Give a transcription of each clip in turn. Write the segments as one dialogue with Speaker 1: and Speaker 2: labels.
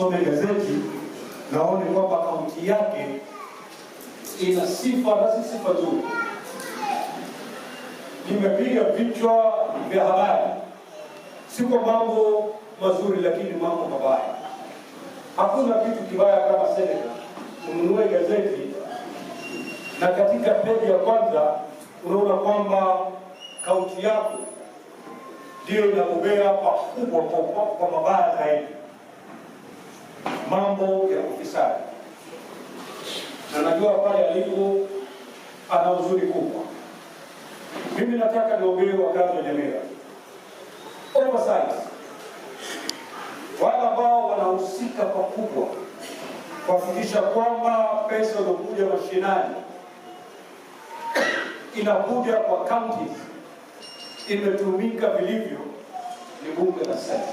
Speaker 1: Asome gazeti na aone kwamba kaunti yake ina sifa na si sifa nzuri. Nimepiga vichwa vya habari, si kwa mambo mazuri, lakini mambo mabaya. Hakuna kitu kibaya kama senator ununue gazeti na katika peji ya kwanza unaona kwamba kaunti yako ndiyo inabobea pakubwa kwa mabaya zaidi, mambo ya ufisadi, na najua pale alipo ana huzuni kubwa. Mimi nataka niongee wakazi wa Nyamira, oversight, wale ambao wanahusika pakubwa kuhakikisha kwamba pesa iliyokuja mashinani inakuja kwa counties imetumika vilivyo, ni bunge la Senate.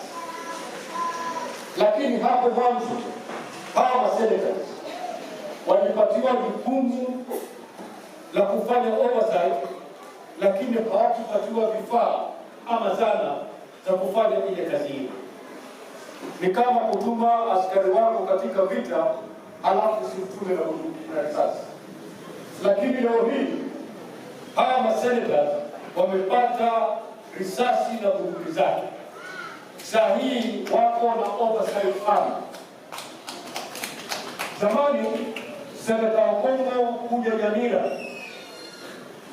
Speaker 1: Lakini hapo mwanzo hawa masenators walipatiwa jukumu la kufanya oversight, lakini hawakupatiwa vifaa ama zana za kufanya ile kazi hiyo. Ni kama kutuma askari wako katika vita halafu usimtume na bunduki na risasi. Lakini leo hii haya masenators wamepata risasi na bunduki zake. Saa hii wako na oversight fund. Zamani Seneta Okong'o kuja Nyamira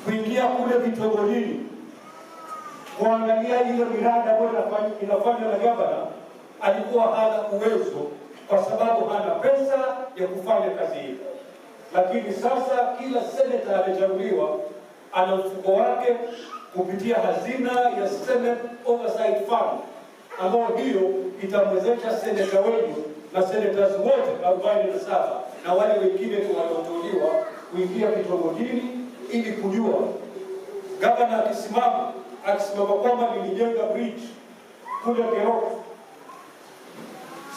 Speaker 1: kuingia kule vitongojini kuangalia ile miradi ambayo inafanywa na gavana, alikuwa hana uwezo kwa sababu hana pesa ya kufanya kazi hiyo. Lakini sasa kila seneta amechaguliwa ana mfuko wake kupitia hazina ya Senate Oversight Fund, ambayo hiyo itamwezesha seneta wenu na senators wote 47 na wale wengine tu walioteuliwa kuingia vitongojini ili kujua gavana akisimama kwamba nilijenga bridge kule Keroko,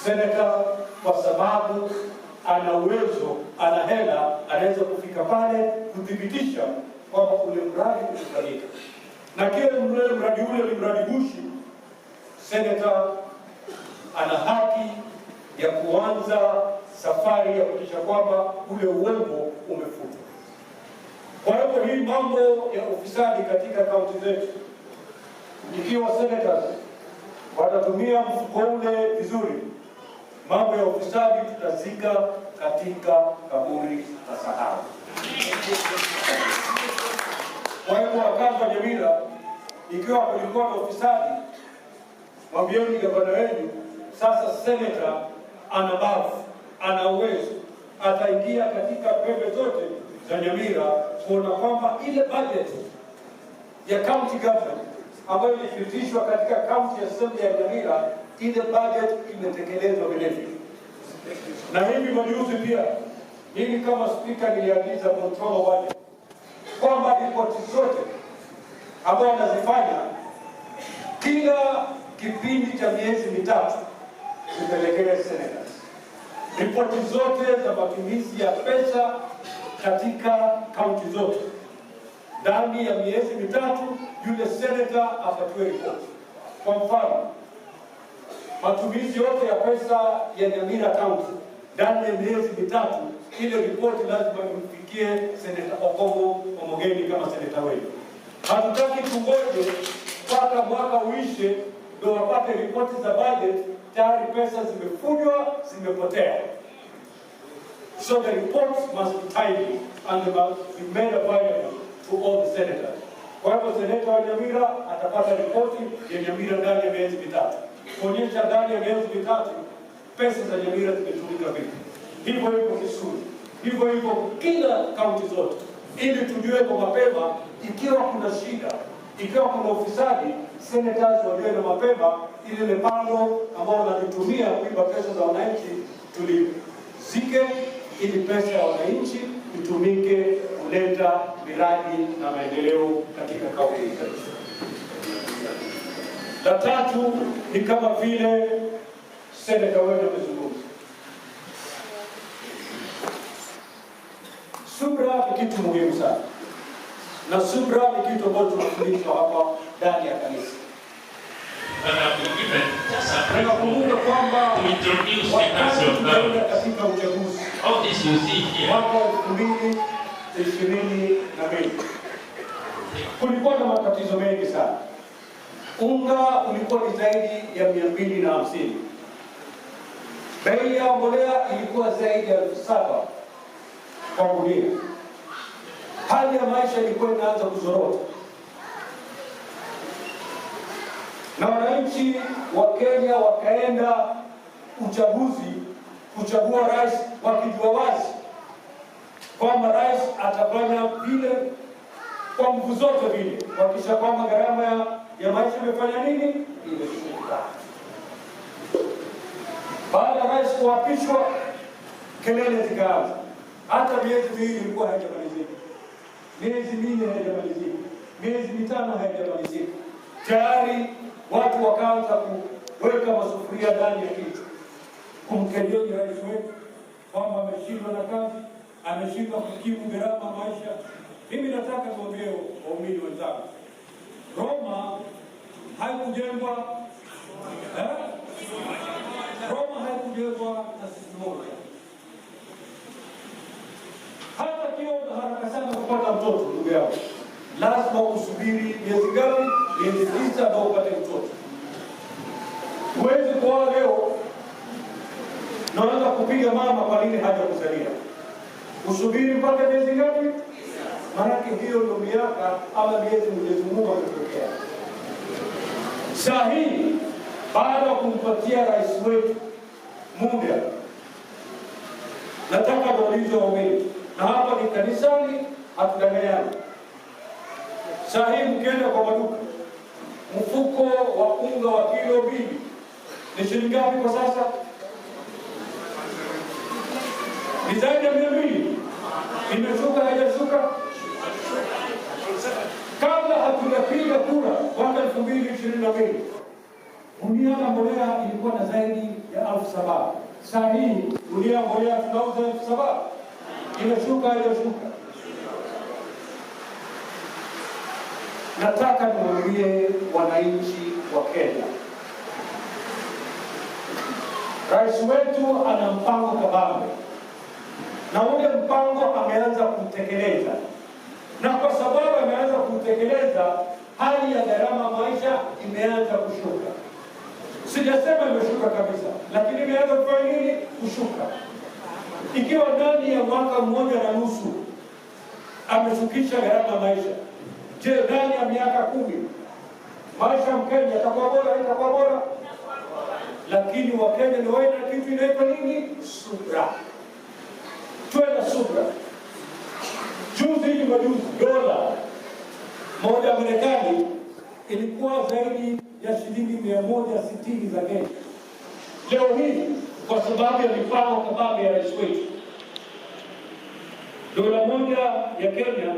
Speaker 1: seneta kwa sababu ana uwezo, ana hela, anaweza kufika pale kuthibitisha kwamba ule mradi ulifanyika, na kile mradi ule ni mradi gushi, seneta ana haki ya kuanza safari ya kuhakikisha kwamba ule uongo umefutwa. Kwa hivyo hii mambo ya ufisadi katika kaunti zetu, ikiwa senators watatumia mfuko ule vizuri, mambo ya ufisadi tutazika katika kaburi la sahau. Kwa hivyo wakazi wa Nyamira, ikiwa kulikuwa na ufisadi, mwambieni gavana wenu sasa, senator ana bafu, ana uwezo, ataingia katika pembe zote za Nyamira kuona kwamba ile budget ya county government ambayo ilipitishwa katika county assembly ya Nyamira, ile budget imetekelezwa vilivyo. Na hivi majuzi pia mimi kama spika niliagiza controller budget kwamba ripoti zote ambao wanazifanya kila kipindi cha miezi 3 zipelekee senators. Ripoti zote za matumizi ya pesa katika kaunti zote ndani ya miezi 3, yule senator apatiwe ripoti. Kwa mfano, matumizi yote ya pesa ya Nyamira County ndani ya miezi 3, ile ripoti lazima imfikie Senator Okong'o Omogeni kama seneta wenu. Hatutaki tungoje mpaka mwaka uishe ndio wapate ripoti za budget, tayari pesa zimefujwa, zimepotea. So the reports must be timely and they must be made available to all the senators. Kwa hivyo seneta wa Nyamira atapata ripoti ya Nyamira ndani ya miezi 3, kuonyesha ndani ya miezi 3 pesa za Nyamira zimetumika vipi. Hivyo hivyo Kisumu, hivyo hivyo kila kaunti zote, ili tujue kwa mapema ikiwa kuna shida, ikiwa kuna ufisadi, senators wajue na mapema, ili ile pango ambao wanalitumia kuiba pesa za wananchi tulizike, ili pesa ya wananchi itumike kuleta miradi na maendeleo katika kaunti zetu. La tatu ni kama vile seneta wetu amezungumza, subra ni kitu muhimu sana, na subra ni kitu ambacho tunafundishwa hapa ndani ya kanisa.
Speaker 2: But I've been given just a brief
Speaker 1: Nakumbuka
Speaker 2: moment
Speaker 1: kwamba
Speaker 2: to introduce the
Speaker 1: wakati
Speaker 2: Council of
Speaker 1: tunaenda
Speaker 2: Governors.
Speaker 1: katika uchaguzi
Speaker 2: All this you see here,
Speaker 1: mwaka 2022 kulikuwa na matatizo mengi sana. Unga ulikuwa ni zaidi ya 250, bei ya mbolea ilikuwa zaidi ya 7,000 kwa gunia. Hali ya maisha ilikuwa inaanza kuzorota, na wananchi wa Kenya wakaenda uchaguzi kuchagua rais wakijua wazi kwamba rais atafanya vile kwa nguvu zote vile kuhakikisha kwamba gharama ya maisha imefanya nini, imeshuka. Baada ya rais kuapishwa, kelele zikaanza. Hata miezi 2 ilikuwa haijamalizika, miezi 4 haijamalizika, miezi 5 haijamalizika, tayari watu wakaanza kuweka masufuria ndani ya kichwa kumkejeli rais wetu kwamba ameshindwa na kazi, ameshindwa kukimu gharama maisha. Mimi nataka niwaambie waumini wenzangu, Roma haikujengwa Roma haikujengwa na siku moja. Hata kiwa una haraka sana kupata mtoto, ndugu yangu, lazima usubiri miezi ngapi? Miezi 9 ndio upate mtoto. Huwezi kuoa leo naanza kupiga mama kwa nini hajakuzalia. Usubiri mpaka miezi ngapi? Maanake hiyo ndio miaka ama miezi Mwenyezi Mungu ametokea. Saa hii baada ya kumpatia rais wetu muda, nataka niwaulize waumini, na hapa ni kanisani, hatudanganyani. Saa hii mkienda kwa maduka, mfuko wa unga wa kilo 2 ni shilingi ngapi kwa sasa? Ni zaidi ya 200. Imeshuka haijashuka? Kabla hatujapiga kura mwaka 2022, gunia la mbolea ilikuwa na zaidi ya 7,000. Saa hii gunia la mbolea tunauza 7,000. Imeshuka haijashuka? Nataka niwaambie wananchi wa Kenya, rais wetu ana mpango kabambe, na ule mpango ameanza kutekeleza, na kwa sababu ameanza kutekeleza, hali ya gharama maisha imeanza kushuka. Sijasema imeshuka kabisa, lakini imeanza kufanya nini? Kushuka. Ikiwa ndani ya mwaka 1.5 ameshukisha gharama maisha, je, ndani ya miaka 10 maisha Mkenya itakuwa bora? Itakuwa bora. Lakini Wakenya ni wawe na kitu inaitwa nini? Subra. Tuwe na subra. Juzi hivi majuzi, dola moja ya Marekani ilikuwa zaidi ya shilingi 160 za Kenya. Leo hii kwa sababu ya mipango kabambe ya rais wetu, dola moja ya Kenya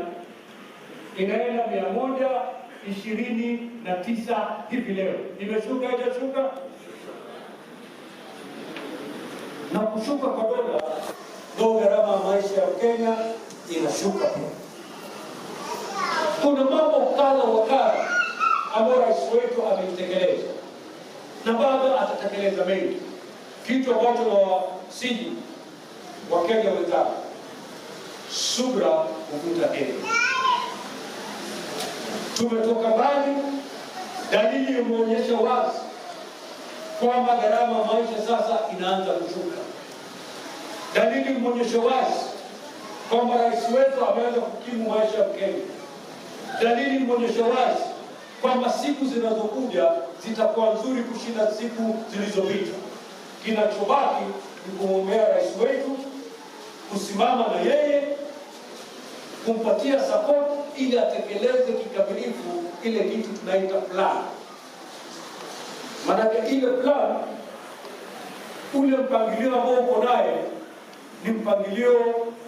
Speaker 1: inaenda 129 hivi leo. Imeshuka haijashuka? Na kushuka kwa dola ndio gharama ya maisha ya Kenya inashuka pia. Kuna mambo kadha wa kadha ambayo rais wetu ameitekeleza na bado atatekeleza mengi, kitu ambacho nawasihi wa Kenya wenzangu, subra huvuta heri. Tumetoka mbali, dalili imeonyesha wazi kwamba gharama ya maisha sasa inaanza kushuka. Dalili imeonyesha wazi kwamba rais wetu ameanza kukimu maisha ya Kenya. Dalili imeonyesha wazi kwamba siku zinazokuja zitakuwa nzuri kushinda siku zilizopita. Kinachobaki ni kumwombea rais wetu, kusimama na yeye, kumpatia support ili atekeleze kikamilifu ile kitu tunaita plan. Maanake ile plan, ule mpangilio ambao uko naye ni mpangilio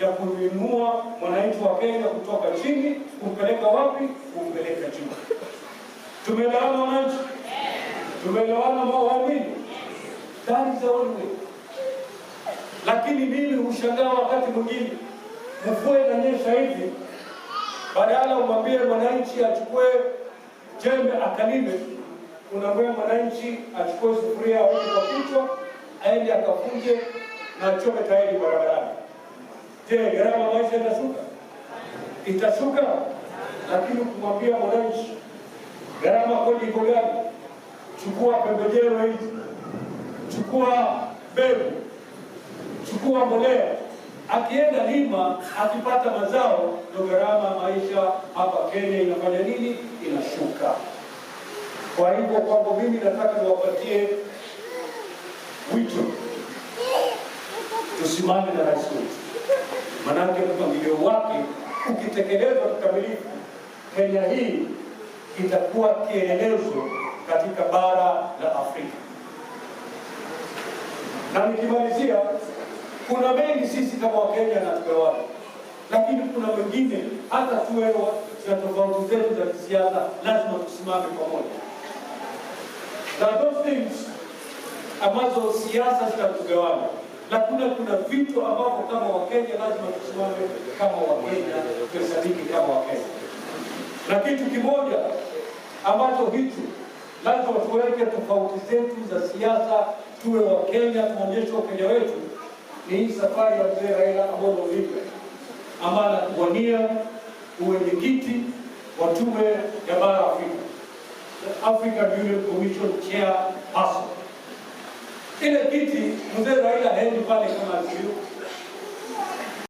Speaker 1: ya kuinua mwananchi wa Kenya kutoka chini kumpeleka wapi? Kumpeleka juu. Tumeelewana wananchi? Tumeelewana waumini? That is the only way. Lakini mimi hushangaa wakati mwingine mvua inanyesha hivi, badala umwambie mwananchi achukue jembe akalime, Unaambia mwananchi achukue sufuria aweke kwa kichwa, aende akafunje na achome tairi barabarani. Je, gharama ya maisha itashuka? Itashuka? Lakini kumwambia mwananchi gharama kodi iko gani, chukua pembejeo hizi, chukua mbegu, chukua mbolea, akienda lima, akipata mazao, ndio gharama ya maisha hapa Kenya inafanya nini? Inashuka. Kwa hivyo kwangu mimi nataka niwapatie wito, tusimame na rais wetu, manake mpangilio wake ukitekelezwa kikamilifu, Kenya hii itakuwa kielelezo katika bara la Afrika. Na nikimalizia, kuna mengi sisi kama Wakenya na tugawane, lakini kuna mengine hata tuwe na tofauti zetu za kisiasa, lazima tusimame pamoja. There are those things ambazo siasa zitatugawanya, lakini kuna vitu ambavyo kama Wakenya lazima tusimame kama Wakenya, tuhesabiki kama Wakenya. Na kitu kimoja ambacho hicho lazima tuweke tofauti zetu za siasa, tuwe Wakenya, tuonyeshe Wakenya wetu, ni hii safari ya mzee Raila Amolo Odinga ambaye anawania uwenyekiti wa tume ya bara Afrika, the African Union Commission Chairperson. Ile kiti mzee Raila haendi pale kama Azimio,